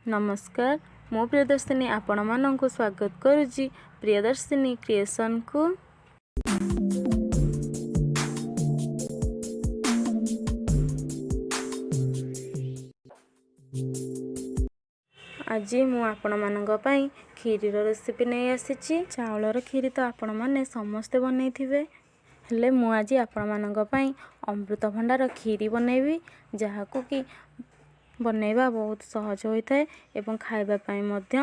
ନମସ୍କାର, ମୁଁ ପ୍ରିୟଦର୍ଶିନୀ ଆପଣମାନଙ୍କୁ ସ୍ୱାଗତ କରୁଛି ପ୍ରିୟଦର୍ଶିନୀ କ୍ରିଏସନ୍କୁ। ଆଜି ମୁଁ ଆପଣମାନଙ୍କ ପାଇଁ କ୍ଷୀରିର ରେସିପି ନେଇ ଆସିଛି। ଚାଉଳର କ୍ଷୀରି ତ ଆପଣମାନେ ସମସ୍ତେ ବନେଇଥିବେ, ହେଲେ ମୁଁ ଆଜି ଆପଣମାନଙ୍କ ପାଇଁ ଅମୃତଭଣ୍ଡାର କ୍ଷୀରି ବନେଇବି, ଯାହାକୁ କି ବନେଇବା ବହୁତ ସହଜ ହୋଇଥାଏ ଏବଂ ଖାଇବା ପାଇଁ ମଧ୍ୟ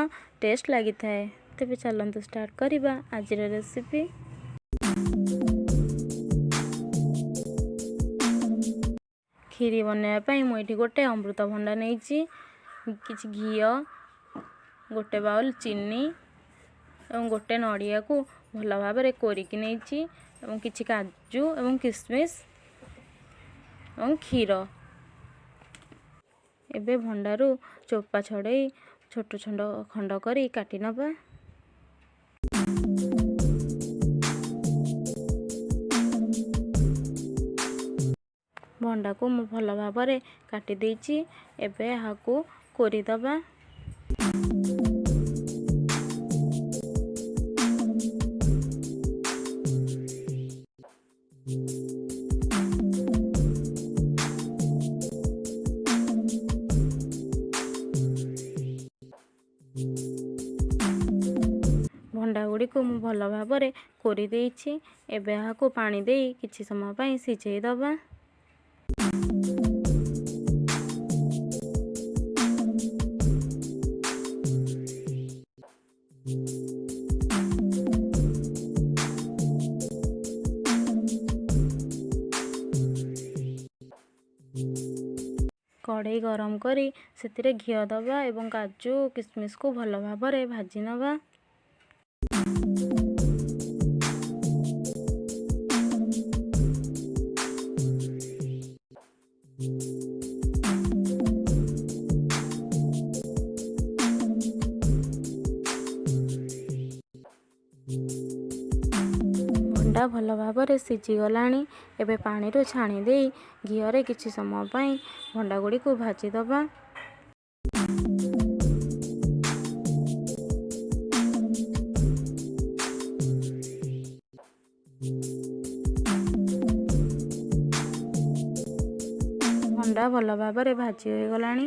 ଟେଷ୍ଟ ଲାଗିଥାଏ। ତେବେ ଚାଲନ୍ତୁ ଷ୍ଟାର୍ଟ କରିବା ଆଜିର ରେସିପି। କ୍ଷୀରି ବନେଇବା ପାଇଁ ମୁଁ ଏଇଠି ଗୋଟେ ଅମୃତଭଣ୍ଡା ନେଇଛି, କିଛି ଘିଅ, ଗୋଟେ ବାଉଲ୍ ଚିନି ଏବଂ ଗୋଟେ ନଡ଼ିଆକୁ ଭଲ ଭାବରେ କୋରିକି ନେଇଛି ଏବଂ କିଛି କାଜୁ ଏବଂ କିସମିସ୍ ଏବଂ କ୍ଷୀର। ଏବେ ଭଣ୍ଡାରୁ ଚୋପା ଛଡ଼େଇ ଛୋଟ ଛୋଟ ଖଣ୍ଡ କରି କାଟି ନେବା। ଭଣ୍ଡାକୁ ମୁଁ ଭଲ ଭାବରେ କାଟି ଦେଇଛି। ଏବେ ଏହାକୁ କୋରିଦେବା। ଭଣ୍ଡା ଗୁଡ଼ିକୁ ମୁଁ ଭଲ ଭାବରେ କୋରି ଦେଇଛି। ଏବେ ଏହାକୁ ପାଣି ଦେଇ କିଛି ସମୟ ପାଇଁ ସିଝେଇ ଦେବା। କଢ଼େଇ ଗରମ କରି ସେଥିରେ ଘିଅ ଦେବା ଏବଂ କାଜୁ କିସମିସକୁ ଭଲ ଭାବରେ ଭାଜି ନେବା। ଭଣ୍ଡା ଭଲ ଭାବରେ ସିଝିଗଲାଣି। ଏବେ ପାଣିରୁ ଛାଣି ଦେଇ ଘିଅରେ କିଛି ସମୟ ପାଇଁ ଭଣ୍ଡା ଗୁଡ଼ିକୁ ଭାଜିଦେବା। ଭଣ୍ଡା ଭଲ ଭାବରେ ଭାଜି ହୋଇଗଲାଣି।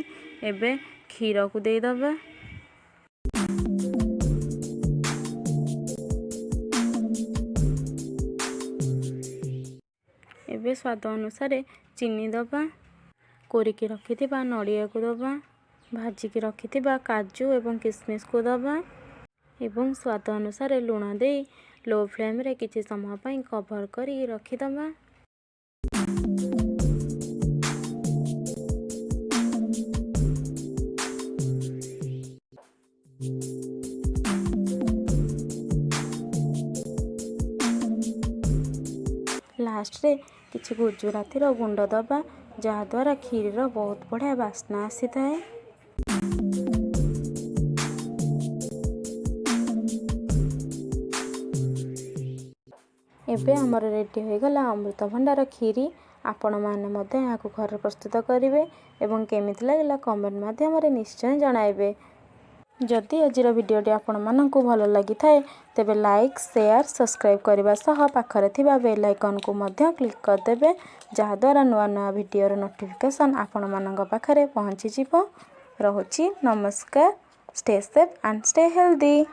ଏବେ କ୍ଷୀରକୁ ଦେଇଦେବା। ଏବେ ସ୍ୱାଦ ଅନୁସାରେ ଚିନି ଦେବା, କୋରିକି ରଖିଥିବା ନଡ଼ିଆକୁ ଦେବା, ଭାଜିକି ରଖିଥିବା କାଜୁ ଏବଂ କିସମିସକୁ ଦେବା ଏବଂ ସ୍ୱାଦ ଅନୁସାରେ ଲୁଣ ଦେଇ ଲୋ ଫ୍ଲେମ୍ରେ କିଛି ସମୟ ପାଇଁ କଭର୍ କରି ରଖିଦେବା। ଲାଷ୍ଟରେ କିଛି ଗୁଜୁରାତିର ଗୁଣ୍ଡ ଦେବା, ଯାହାଦ୍ୱାରା କ୍ଷୀରିର ବହୁତ ବଢ଼ିଆ ବାସ୍ନା ଆସିଥାଏ। ଏବେ ଆମର ରେଡ଼ି ହୋଇଗଲା ଅମୃତଭଣ୍ଡାର କ୍ଷୀରି। ଆପଣମାନେ ମଧ୍ୟ ଏହାକୁ ଘରେ ପ୍ରସ୍ତୁତ କରିବେ ଏବଂ କେମିତି ଲାଗିଲା କମେଣ୍ଟ ମାଧ୍ୟମରେ ନିଶ୍ଚୟ ଜଣାଇବେ। ଯଦି ଆଜିର ଭିଡ଼ିଓଟି ଆପଣମାନଙ୍କୁ ଭଲ ଲାଗିଥାଏ, ତେବେ ଲାଇକ୍, ସେୟାର, ସବସ୍କ୍ରାଇବ୍ କରିବା ସହ ପାଖରେ ଥିବା ବେଲ୍ ଆଇକନ୍କୁ ମଧ୍ୟ କ୍ଲିକ୍ କରିଦେବେ, ଯାହାଦ୍ୱାରା ନୂଆ ନୂଆ ଭିଡ଼ିଓର ନୋଟିଫିକେସନ୍ ଆପଣମାନଙ୍କ ପାଖରେ ପହଞ୍ଚିଯିବ। ରହୁଛି, ନମସ୍କାର। Stay safe and stay healthy.